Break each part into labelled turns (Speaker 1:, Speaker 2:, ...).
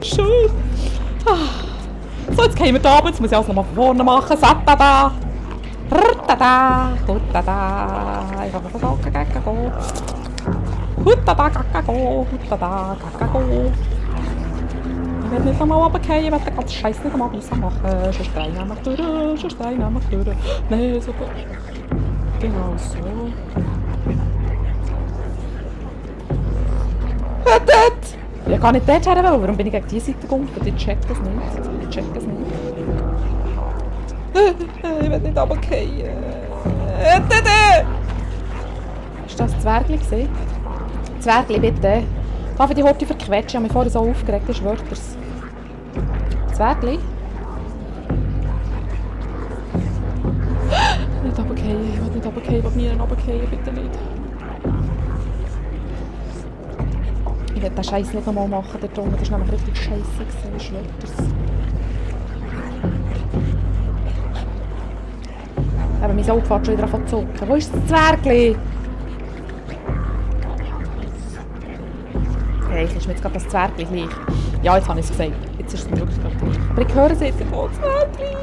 Speaker 1: Schön. So, jetzt gehen wir da runter. Jetzt muss ich alles nochmal von vorne machen. Satada. Rtada. Hutada. Ich kann go. Hutada, go. Hutada, go. Ich werde nicht nochmal runterfallen. Ich werde den ganzen Scheiß nicht nochmal rausmachen. Sonst drehe ich nämlich durch. Nein, so gut. Genau so. Dort! Ich kann nicht dort her, warum bin ich gegen diese Seite gegangen? Ich check das nicht. Ich will nicht runterfallen. Ist das Zwergli gewesen? Zwergli, bitte. Darf ich die Horte verquetschen? Ich habe mich vorher so aufgeregt, ich schwöre dir's. Zwergli? Nicht runterfallen, ich will nicht runterfallen, ich will nie runterfallen, bitte nicht. Ich will den Scheiß nicht nochmal machen, der Junge, das war nämlich richtig scheisse gewesen, ich schwöre dir's. Aber mein Auge fährt schon wieder an zu zucken. Wo ist das Zwergli? Hey, ist mir jetzt gerade das Zwergli gleich. Ja, jetzt habe ich es gesagt. Jetzt ist es mir wirklich gerade gleich. Aber ich höre es jetzt. Oh, Zwergli!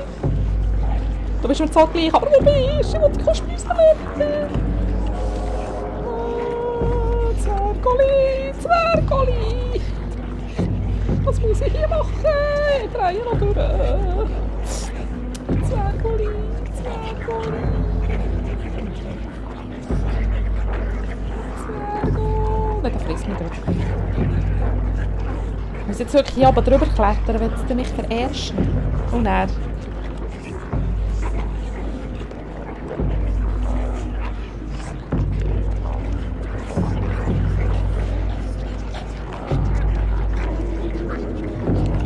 Speaker 1: Du bist mir so gleich, aber wo bist du? Ich will dich spüssen mitnehmen. Oh, Zwergoli! Was muss ich hier machen? Ich drehe noch durch. Zwergoli! Nein, der frisst mich dort. Ich muss jetzt wirklich hier oben drüber klettern, wenn du mich verärschen. Und er.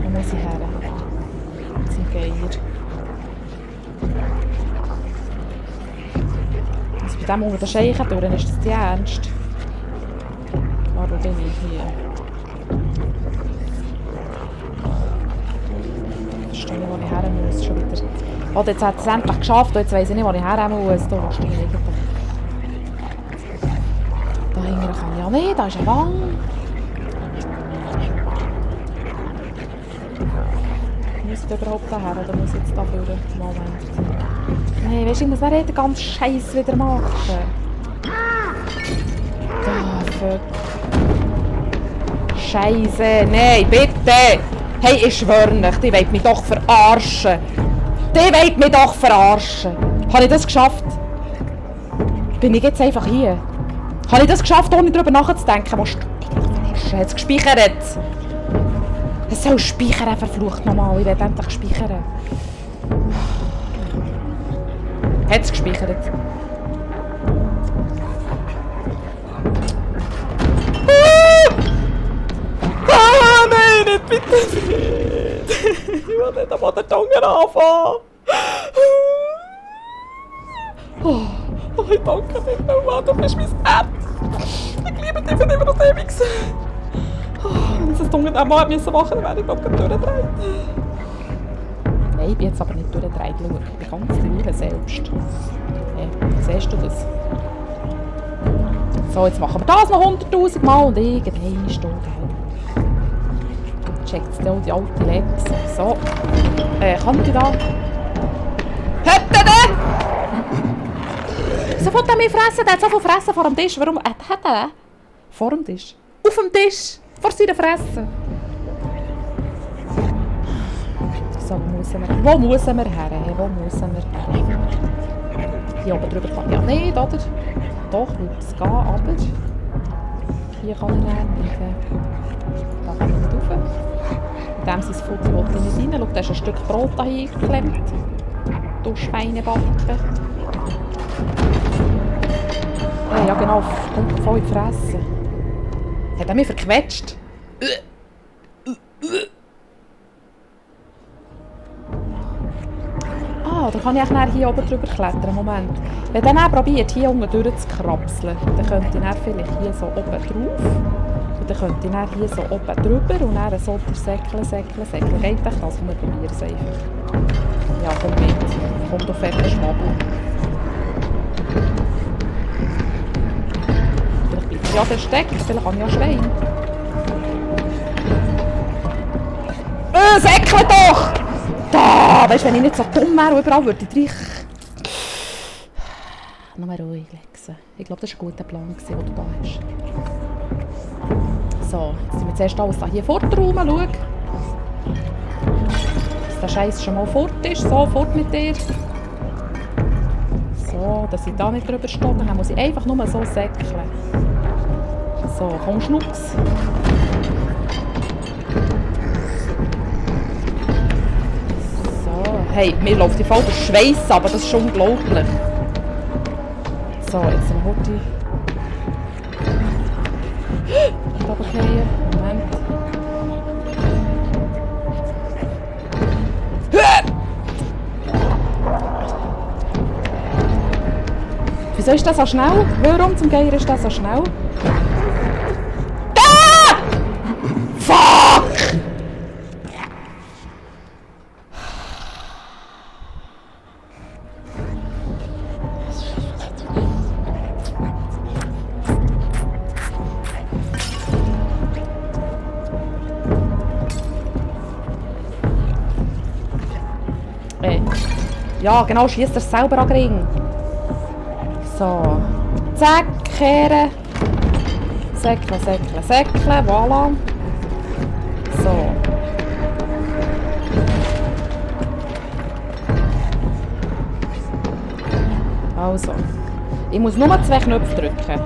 Speaker 1: Wo muss ich her? Zum Geier. Also bei dem unter den Scheichen durch, ist das die ernst? Warum bin ich hier? Ich verstehe nicht, wo ich her muss. Schon wieder. Oh, jetzt hat es endlich geschafft. Jetzt weiss ich nicht, wo ich her muss. Da stehe ich eigentlich. Da hinten kann ich ja nicht. Da ist eine Wang. Muss ich überhaupt daher oder muss ich jetzt dafür? Moment. Nein, weißt du, ich muss nicht den ganzen Scheiß wieder machen. Da, fuck. Scheiße, nein, bitte! Hey, ich schwöre nicht, die wollt mich doch verarschen! Habe ich das geschafft? Bin ich jetzt einfach hier? Habe ich das geschafft, ohne darüber nachzudenken? Was verarschen? Hat es gespeichert? Es soll speichern, verflucht nochmal. Ich will endlich speichern. Hat es gespeichert? Nein, nicht bitte nicht! Ich will nicht einmal den Dongen anfangen! Oh, ich danke dir, Mann, du bist mein Herz! Ich liebe dich von immer und ewig! Wenn ich das Dongen einmal machen musste, dann wäre ich gerade durchgedreht. Nein, ich bin jetzt aber nicht durchgedreht, schau, ich bin ganz ruhig selbst. Ja, siehst du das? So, jetzt machen wir das noch 100'000 Mal und irgendeine Stunde. Checkt es auch die alte Lex. So. Kann ich da? Hört ihr den? Wieso will er mich fressen? Der hat so viel Fressen vor dem Tisch. Warum? Hat er? Vor dem Tisch? Auf dem Tisch? Vor seiner Fresse? So, wo müssen wir her? Wo müssen wir her? Hier oben drüber kann ich ja nicht, oder? Doch, würde es gehen, aber hier kann ich nicht. Da kann ich nicht rauf. In dem sein Futter will ich nicht rein. Schau, da ist ein Stück Brot da hingeklemmt. Du Schweinebacken. Ja genau, kommt voll in die Fresse. Hat er mich verquetscht? Ah, da kann ich nachher hier oben drüber klettern. Moment. Wenn er dann probiert, hier unten durchzukrapseln, dann könnte ich dann vielleicht hier so oben drauf. Und dann könnte ich dann hier so oben drüber und dann so säckeln. Geht das? Also wir probieren es einfach. Ja, komm mit. Komm, du fetter Schwabel. Vielleicht bleibt es ja versteckt. Vielleicht kann ich ja schreien. Ja, weißt du, wenn ich nicht so dumm wäre und überall würde ich reich... Nur ruhig, Lexe. Ich glaube, das war ein guter Plan, den du da hast. So, jetzt sind wir zuerst alles hier forträumen, schau. Dass der Scheiß schon mal fort ist. So, fort mit dir. So, dass ich da nicht drüber stehe. Dann muss ich einfach nur so säckeln. So, komm, Schnucks. So, hey, mir läuft die Fall der Schweiß, aber das ist schon unglaublich. So, jetzt sind wir heute. Und runterfallen. Moment. Wieso ist das so schnell? Warum zum Geier ist das so schnell? Ah! Fuck! Hey. Ja, genau, schießt er selber an den Ring. So. Zack, kehren. Säckeln, säckeln, säckeln. Voilà. So. Also. Ich muss nur 2 Knöpfe drücken.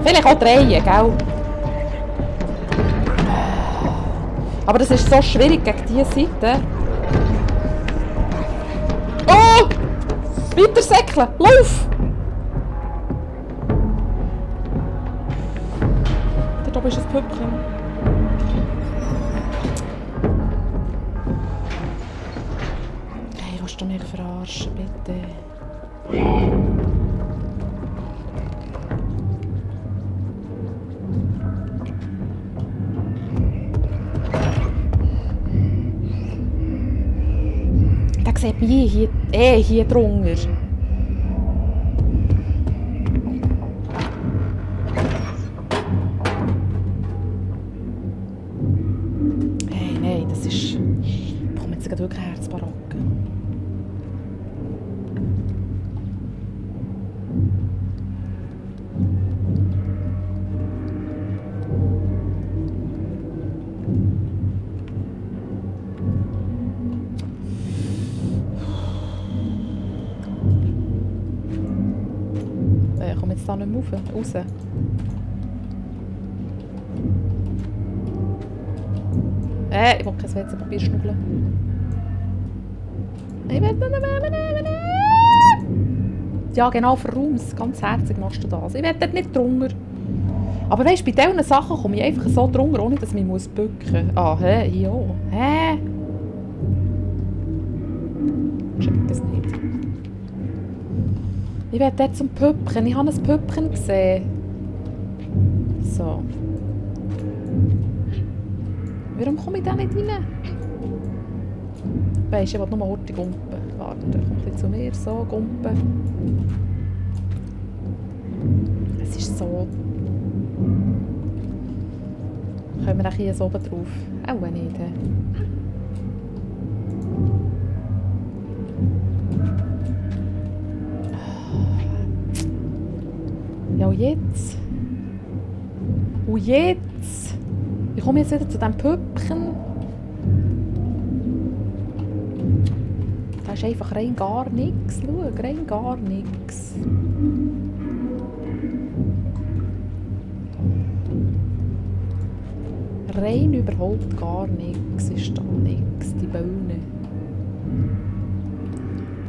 Speaker 1: Vielleicht auch 3, gell? Aber das ist so schwierig gegen diese Seite. Oh! Weiter säckeln! Lauf! Dort oben ist ein Püppchen. Hey, willst du mich verarschen, bitte? Der sieht mich hier drunter. Wirklich Herzbaracken. Ich komme jetzt da nicht mehr raus. Ich will kein WC-Papier schnubbeln. Ich will nicht. Ja, genau, verraum's. Ganz herzig machst du das. Ich will dort nicht drunter. Aber weißt du, bei diesen Sachen komme ich einfach so drunter, ohne dass ich mich bücken muss. Ah, hä? Ja. Hä? Check das nicht. Ich will dort zum Püppchen. Ich habe ein Püppchen gesehen. So. Warum komme ich da nicht rein? Weisst du, ich will nur Horti gumpen. Warte, komm ein zu mir. So, gumpen. Es ist so... Können wir auch hier so oben drauf? Auch nicht. Ja, und jetzt? Und jetzt? Ich komme jetzt wieder zu diesem Püppchen. Da ist einfach rein gar nichts. Schau, rein gar nichts. Rein überhaupt gar nichts. Ist da nichts. Die Bohne.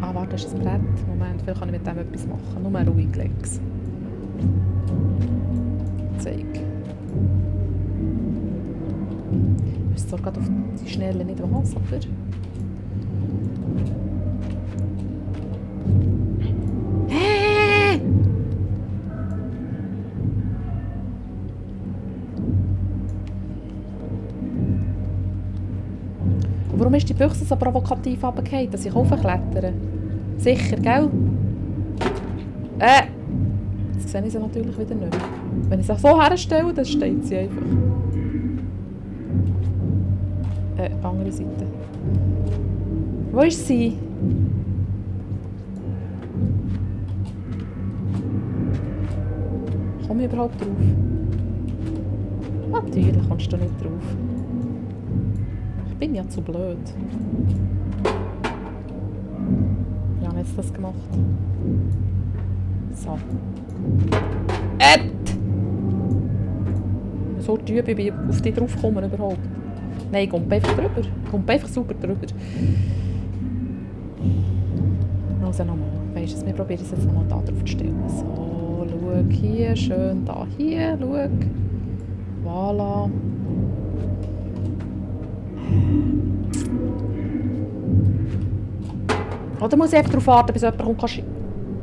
Speaker 1: Ah, warte, das ist ein Brett. Moment, vielleicht kann ich mit dem etwas machen. Nur ruhig, Lex. Zeig. Ich weiß zwar gerade auf die Schnelle nicht was, aber... Warum ist die Büchse so provokativ runtergefallen, dass ich hochklettere? Sicher, gell? Jetzt sehe ich sie natürlich wieder nicht. Wenn ich sie so herstelle, dann steht sie einfach. Andere Seite. Wo ist sie? Komm ich überhaupt drauf? Natürlich kommst du nicht drauf. Ich bin ja zu blöd. Wie haben wir jetzt das gemacht? So. So üben, wie ich auf dich drauf komme überhaupt. Nein, kommt einfach drüber. Kommt einfach super drüber. Also nochmal. Weisst du, wir probieren es jetzt nochmal da drauf zu stellen. So, schau hier, schön da, hier, schau. Voilà. Oder muss ich einfach darauf warten, bis jemand kommt, kannst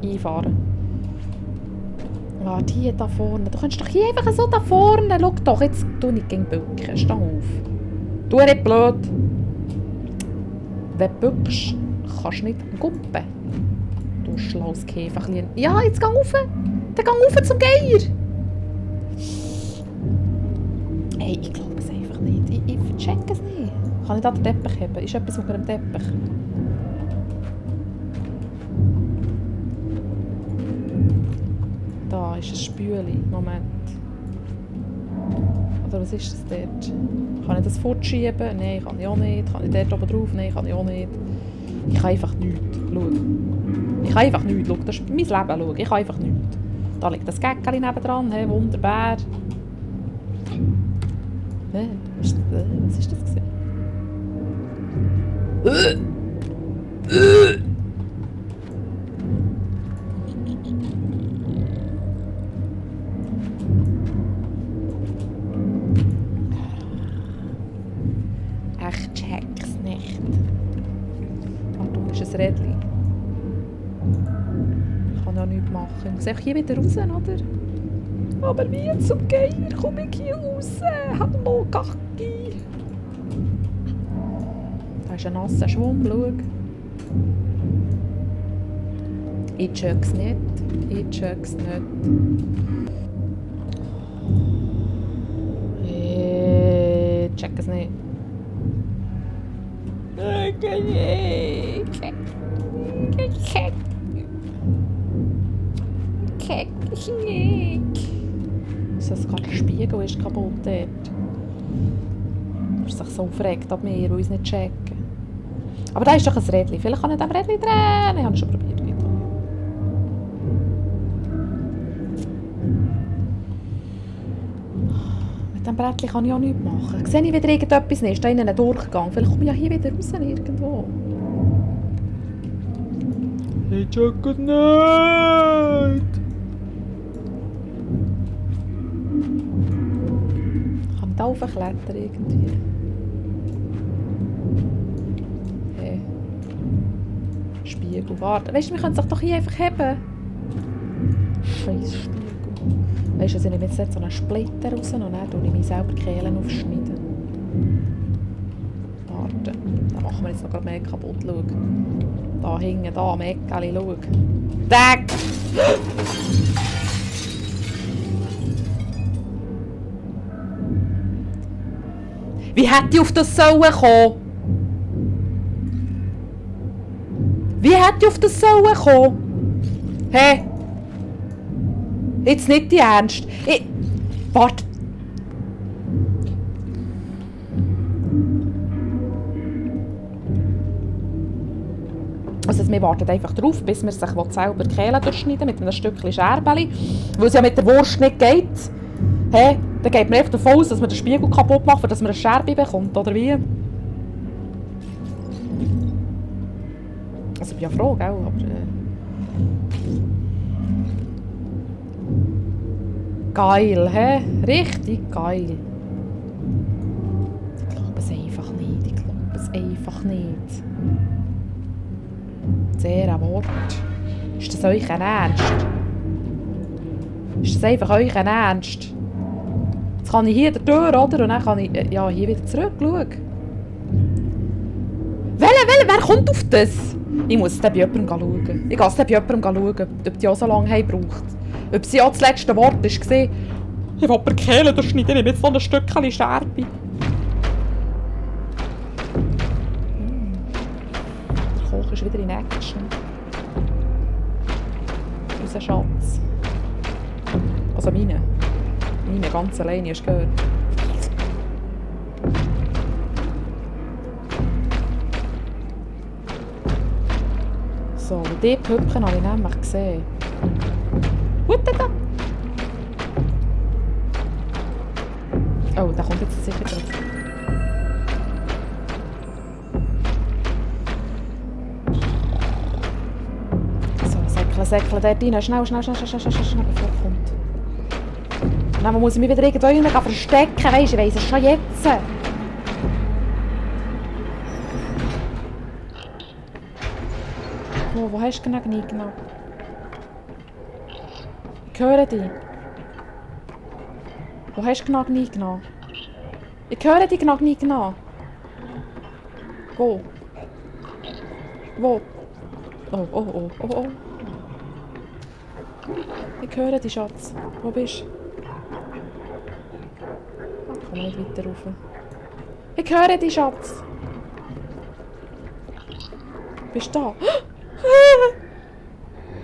Speaker 1: einfahren? Warte, hier da vorne. Du kannst doch hier einfach so da vorne. Schau doch, jetzt tu nicht gegen Bücken. Steh auf. Tu nicht blöd. Wenn du bückst, kannst du nicht gumpen. Du schlaues Käferchen. Ja, jetzt geh rauf. Dann geh rauf zum Geier. Hey, ich glaube es einfach nicht. Ich check es nicht. Kann ich da den Teppich haben? Ist etwas unter dem Teppich? Da ist ein Spüli. Moment. Oder was ist das dort? Kann ich das fortschieben? Nein, kann ich auch nicht. Kann ich dort oben drauf? Nein, kann ich auch nicht. Ich kann einfach nichts. Schau. Ich kann einfach nichts. Schau, das ist mein Leben. Schau. Ich kann einfach nichts. Da liegt das Gäckchen nebendran. Hey, wunderbar. Was ist das gewesen? Ich check's nicht. Achtung, ist ein Rädchen. Ich kann ja nichts machen. Ich muss einfach hier wieder raus, oder? Aber wie zum Geier komme ich hier raus? Hallo, Kacki! Da ist ein nasser Schwamm, schau. Ich check's nicht. Ich check's nicht. Ich check es nicht. Ist das gerade der Spiegel ist kaputt dort? Er ist sich so aufgeregt ab mir, weil ich es nicht checken. Aber da ist doch ein Rädchen. Vielleicht kann ich dem Rädchen drehen. Ich habe es schon probiert. Mit dem Brettchen kann ich auch nichts machen. Sehe ich wieder irgendetwas nicht? Ist da innen ein Durchgang? Vielleicht komme ich ja hier wieder raus irgendwo. Ich check es nicht! Kann ich da raufklettern irgendwie? Hey. Spiegel, warte. Weißt du, wir können es doch hier einfach haben. Scheiß Spiegel. Weißt du, also ich nehme jetzt so einen Splitter raus und dann tue ich mich selber die Kehlen aufschneiden. Warte, dann machen wir jetzt noch gerade mehr kaputt. Schau. Da hinten, da am Eckeli, schau. Deck! Wie hätte ich auf das sollen kommen? Wie hätte ich auf das sollen kommen? Hä? Hey? Jetzt nicht die Ernst. Warte. Also wir warten einfach drauf, bis wir sich selber die Kehle durchschneiden mit einem Stückchen Scherbeli. Weil es ja mit der Wurst nicht geht. Hey, dann geht man einfach davon aus, dass man den Spiegel kaputt macht, dass man eine Scherbe bekommt, oder wie? Also ich bin ja froh, gell? Aber, geil, hä? Richtig geil. Ich glaube es einfach nicht. Ich glaube es einfach nicht. Sehr ein Wort. Ist das euch ein Ernst? Ist das einfach euch ein Ernst? Jetzt kann ich hier der Tür, oder? Und dann kann ich ja, hier wieder zurück. Schau. Wer kommt auf das? Ich muss es dann bei jemandem schauen. Ich gehe es dann bei jemandem schauen, ob die auch so lange haben braucht. Ob sie auch das letzte Wort war. Ich will die Kehle durchschneiden, ich nehme jetzt noch ein Stückchen Scherbe. Der Koch ist wieder in Action. Unser Schatz. Also meine. Meine ganz alleine, hast du gehört? So, und die Püppchen habe ich nämlich gesehen. Hutata! Oh, der kommt jetzt sicher drauf. So, säckeln dort rein. Schnell, bevor er kommt. Dann muss ich mich wieder irgendwo verstecken, weisst du, ich weiss es schon jetzt. Wo hast du genau? Ich höre dich. Wo hast du genau? Ich höre dich genau. Wo? Oh. Ich höre dich, Schatz. Wo bist du? Ich komme nicht weiter rauf. Ich höre dich, Schatz. Bist du da?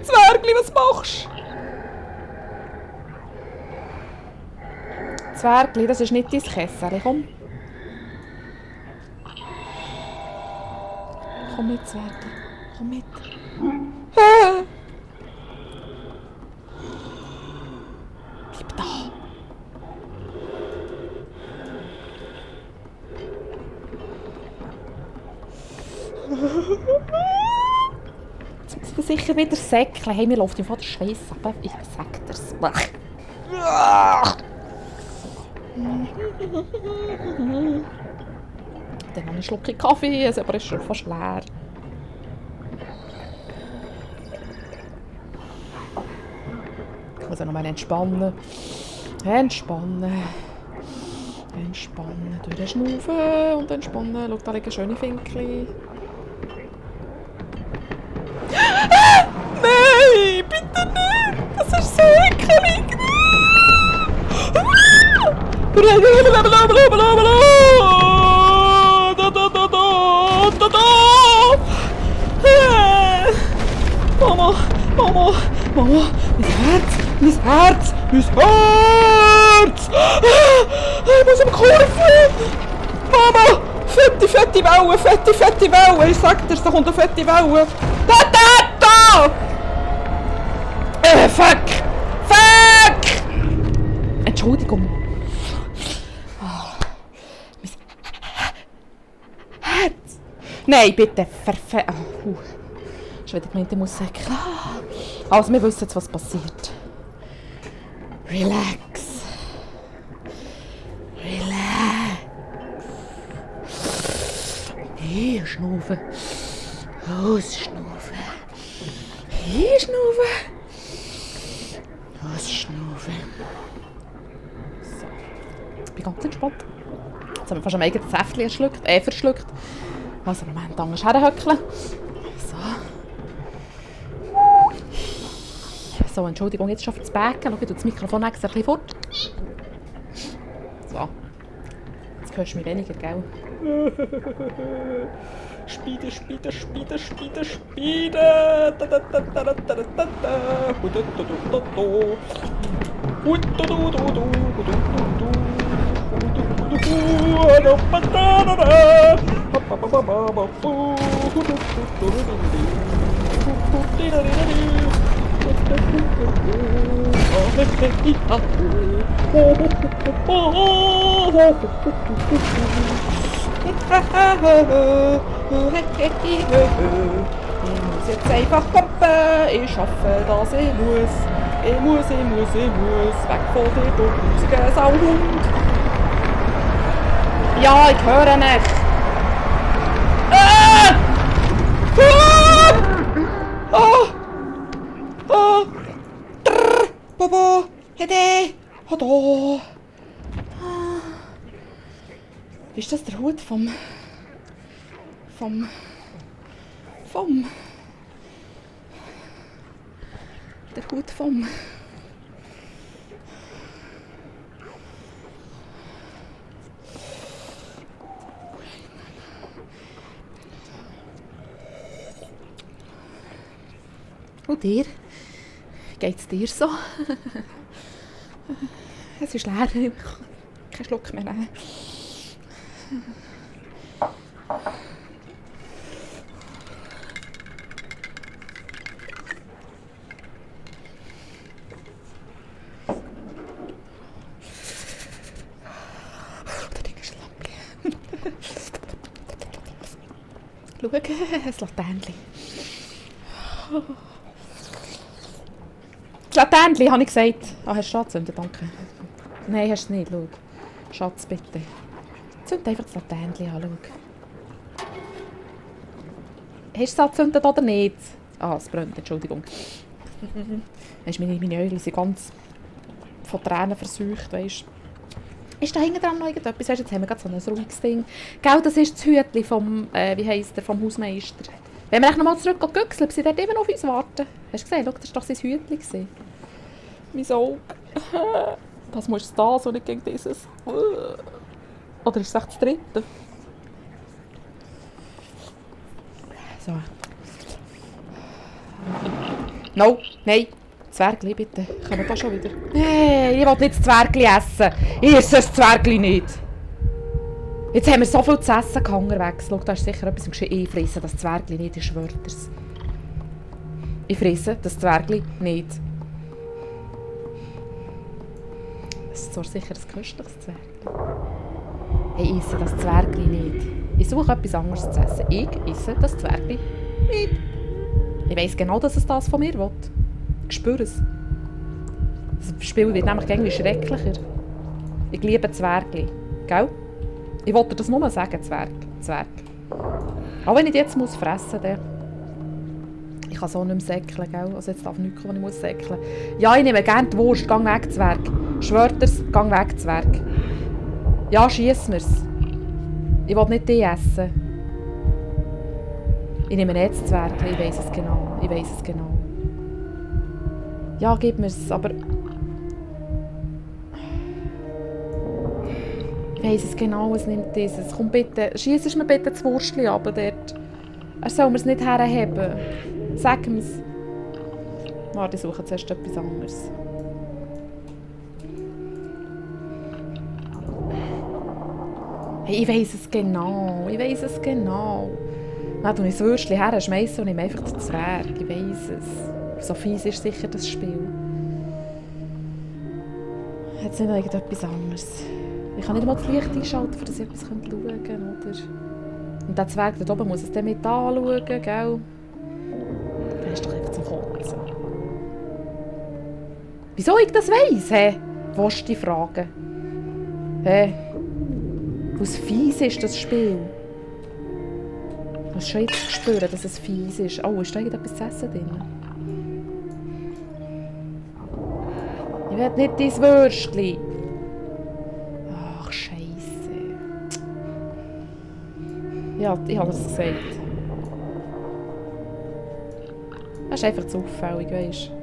Speaker 1: Zwergli, was machst du? Zwergli, das ist nicht dein Kessel. Komm. Komm mit, Zwergli. Komm mit. Bleib da. Jetzt muss ich sicher wieder säckeln. Hey, mir läuft im Fall der Schweiß ab. Ich sag dir's. Dann habe ich einen Schluck Kaffee, aber es ist schon fast leer. Ich muss noch mal entspannen. Entspannen. Durchschnaufen und entspannen. Schau, da liegen schöne Finkel. Nein, bitte nicht! Das ist so ekelig! Mama! Mein Herz! Ich muss im Kurven! Mama! Fette Welle! Ich sag dir, da kommt eine fette Welle! Da! Fuck! Entschuldigung. Mein Herz! Nein, bitte, schon wieder gemeint, ich muss sagen. Also, wir wissen jetzt, was passiert. Relax. Hier schnaufen. Ausschnaufen. Hier schnaufen. Ausschnaufen. So. Ich bin ganz entspannt. Jetzt haben wir fast am eigenen Säftchen verschluckt. Also, Moment, anders herhöckeln. So, Entschuldigung, jetzt schon für das Becken. Schau, ich tue das Mikrofon extra ein bisschen fort. So. Jetzt hörst du mich weniger, gell? Spiede. Ich muss jetzt einfach pumpen, ich schaffe das, ich muss. Weg von dir, du grusiger Sauhund. Ja, ich höre nicht. Baba, Hede, Hado. Ist das der Hut vom... Der Hut vom... Und dir? Wie geht's dir so? Es ist leer. Ich kann keinen Schluck mehr nehmen. Der Ding ist lang. Schau, ein Laternchen. Das Laternchen, habe ich gesagt. Ah, hast du es angezündet? Danke. Nein, hast du es nicht. Schau. Schatz, bitte. Zünd einfach das Laternchen an. Schau. Hast du es angezündet oder nicht? Ah, es brennt, Entschuldigung. Meine Augen sind ganz von Tränen verseucht, weißt du. Ist da hinten dran noch irgendetwas? Weißt, jetzt haben wir gerade so ein ruhiges Ding. Gell, das ist das Hütchen vom, wie heisst der, vom Hausmeister. Wenn wir nochmal zurück güchseln, ob sie dort immer noch auf uns warten. Hast du gesehen? Schau, das war doch sein Hütchen. Mein Auge. Das muss das und nicht gegen dieses. Oder ist es echt das dritte? So. No, nein. Zwergli, bitte. Kommen da schon wieder? Hey, ich will nicht das Zwergli essen. Ich esse das Zwergli nicht. Jetzt haben wir so viel zu essen gehabt unterwegs. Schau, da ist sicher etwas im Geschehen. Ich fresse das Zwergli nicht, ich schwöre dir's. Ich fresse das Zwergli nicht. Das ist zwar sicher ein köstliches Zwergli. Ich esse das Zwergli nicht. Ich suche etwas anderes zu essen. Ich esse das Zwergli nicht. Ich weiss genau, dass es das von mir will. Ich spüre es. Das Spiel wird nämlich irgendwie schrecklicher. Ich liebe Zwergli. Gell? Ich wollte dir das nur sagen, Zwerg. Auch wenn ich jetzt muss fressen muss, ich kann so nicht mehr säckeln, gell? Also jetzt darf nichts kommen, was ich säckeln muss. Ja, ich nehme gerne die Wurst. Gang weg, Zwerg. Schwört dir's, gang weg, Zwerg. Ja, schiess mir's. Ich will nicht die essen. Ich nehme nicht das Zwergli, ich weiss es genau. Ja, gib mir's, aber... Ich weiss es genau, es nimmt dieses. Komm bitte, schiess mir bitte das Wurstchen ab dort. Er soll mir's nicht herheben. Sag mir's. Warte, ich suche zuerst etwas anderes. Hey, ich weiss es genau. Dann tue ich das Würstchen her, schmeiße und nehme einfach den Zwerg. Ich weiss es. So fies ist sicher das Spiel. Jetzt nicht noch irgendetwas anderes. Ich kann nicht mal das Licht einschalten, damit ich etwas schauen kann, oder? Und der Zwerg dort oben muss es dann mit anschauen, gell? Der ist doch einfach zum Kotzen. Wieso ich das weiss, hä? Willst du dich fragen? Hä? Was fies ist, das Spiel? Du musst schon jetzt spüren, dass es fies ist. Oh, ist da irgendetwas zu essen drin? Ich will nicht dein Würstchen. Ach, Scheisse. Ja, ich habe es gesagt. Das ist einfach zu auffällig, weisst du.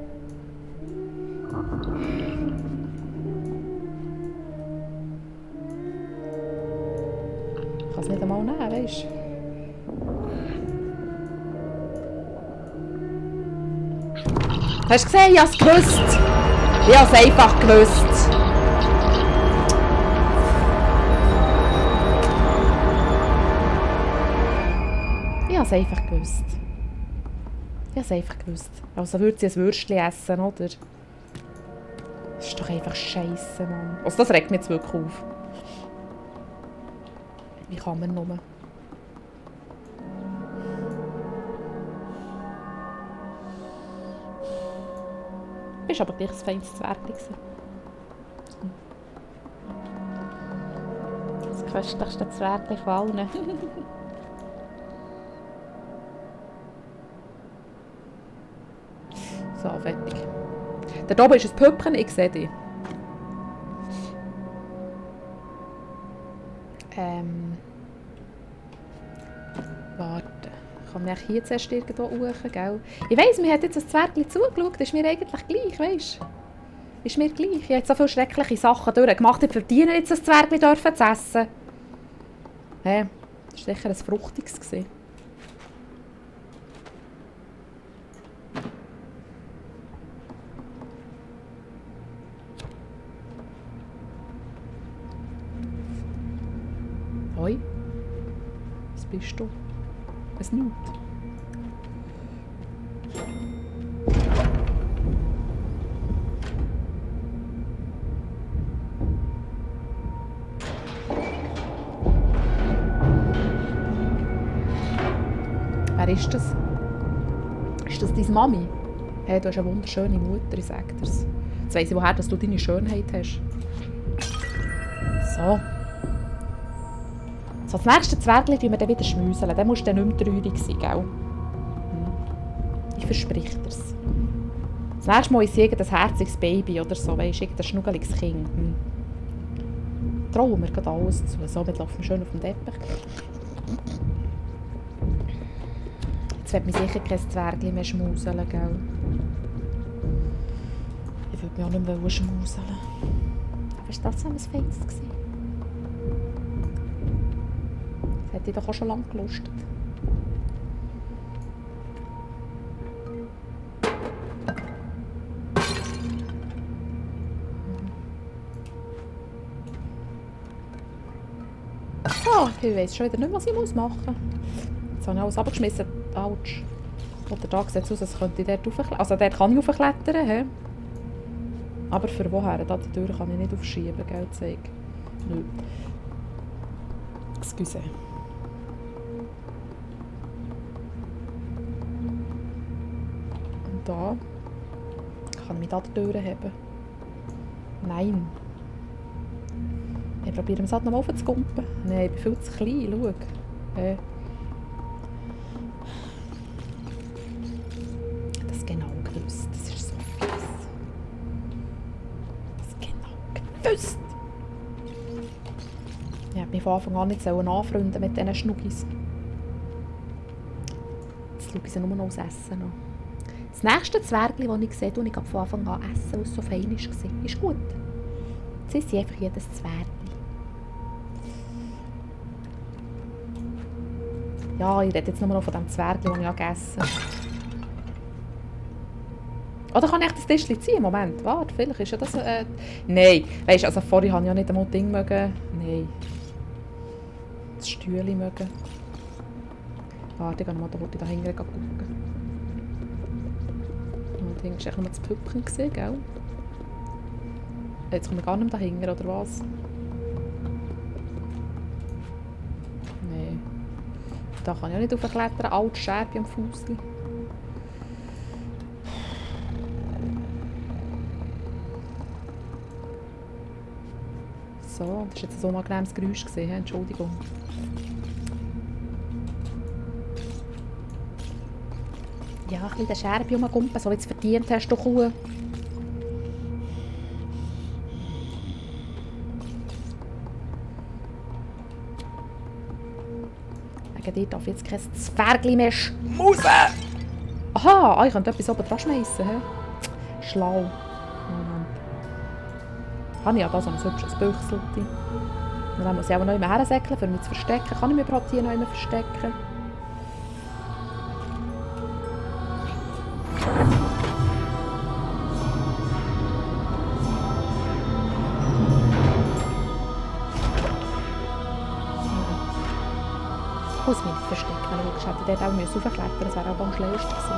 Speaker 1: Ich kann es nicht einmal nehmen, weisst du. Hast du gesehen? Ich habe es gewusst. Ich habe es einfach gewusst. Ich habe es einfach gewusst. Also würde sie ein Würstchen essen, oder? Das ist doch einfach scheisse, Mann. Also das regt mich jetzt wirklich auf. Wie kann man nur? Du bist aber gleich ein feines Zwergli. Das köstlichste Zwergli von allen. So, fertig. Da oben ist ein Püppchen, ich sehe dich. Warte. Kann man hier zuerst irgendwo hoch, gell? Ich weiss, mir hat jetzt ein Zwergli zugeschaut, das ist mir eigentlich gleich, weisst du? Ist mir gleich. Ich habe jetzt so viele schreckliche Sachen durchgemacht, ich verdiene jetzt ein Zwergli dürfen zu essen. Hä? Das war sicher ein fruchtiges. Hoi. Was bist du? Ein Newt. Wer ist das? Ist das deine Mami? Hey, du hast eine wunderschöne Mutter, ich sage dir's. Jetzt weiss ich, woher dass du deine Schönheit hast. So. So, das nächste Zwergli tun wir dann wieder schmüseln. Dann musst du dann nicht mehr traurig sein, gell? Ich verspreche dir's. Das nächste Mal ist sie ein herziges Baby oder so, weisst du, ein schnuggeliges Kind. Trauen wir gerade alles zu. So, wir laufen schön auf dem Teppich. Jetzt wird mir sicher kein Zwergli mehr schmuseln, gell? Ich würde mich auch nicht mehr schmuseln. Aber ist das so ein Feines gewesen? Das hätte ich doch auch schon lange gelustet. So, ich weiss schon wieder nicht, was ich machen muss. Jetzt habe ich alles abgeschmissen. Autsch. Oder da sieht es aus, als könnte ich dort raufklettern. Also dort kann ich raufklettern, he? Aber für woher? Da die Tür kann ich nicht aufschieben, gell, zeig. Nö. Excuse. Und da kann ich mich da die Tür haben. Nein. Ich probiere es halt noch mal aufzukumpen. Nein, ich bin viel zu klein, schau. Das genau gewusst, das ist so fies. Das genau gewusst. Ich hätte mich von Anfang an nicht anfreunden mit diesen Schnuggis. Jetzt schaue ich sie nur noch aus Essen an. Das nächste Zwergli, das ich sehe, ich von Anfang an essen, weil es so fein war. Ist gut. Jetzt ist sie einfach jedes Zwergli. Ja, ich rede jetzt nur noch von dem Zwergli, das ich gegessen habe. Oder kann ich das Tischchen ziehen? Moment, warte, vielleicht ist ja das... Nein, weisst du, also vorhin habe ich ja nicht einmal Ding mögen. Nein. Das Stühle mögen. Warte, ich gehe nochmal da hinten gucken. Da hinten war echt nur das Püppchen, gell? Jetzt komme ich gar nicht mehr dahinter, oder was? Nein. Da kann ich ja nicht raufklettern, alte Scherbe am Fussli. So, das war jetzt ein unangenehmes Geräusch, Entschuldigung. Ja, ein bisschen den Scherbe rumkumpen, so wie du es verdient hast, du Kuh. Wegen dir darf jetzt kein Zwergli mehr schmusen! Aha, ich könnte etwas oben dran schmeissen. Schlau. Moment. Habe ich ja da so ein hübsches Büchselchen. Und dann muss ich auch noch immer hersäckeln, um mich zu verstecken. Kann ich mich überhaupt hier noch immer verstecken? Ich muss mich nicht verstecken. Ich hätte dort auch raufklettern müssen. Das wäre auch am schlauesten gewesen.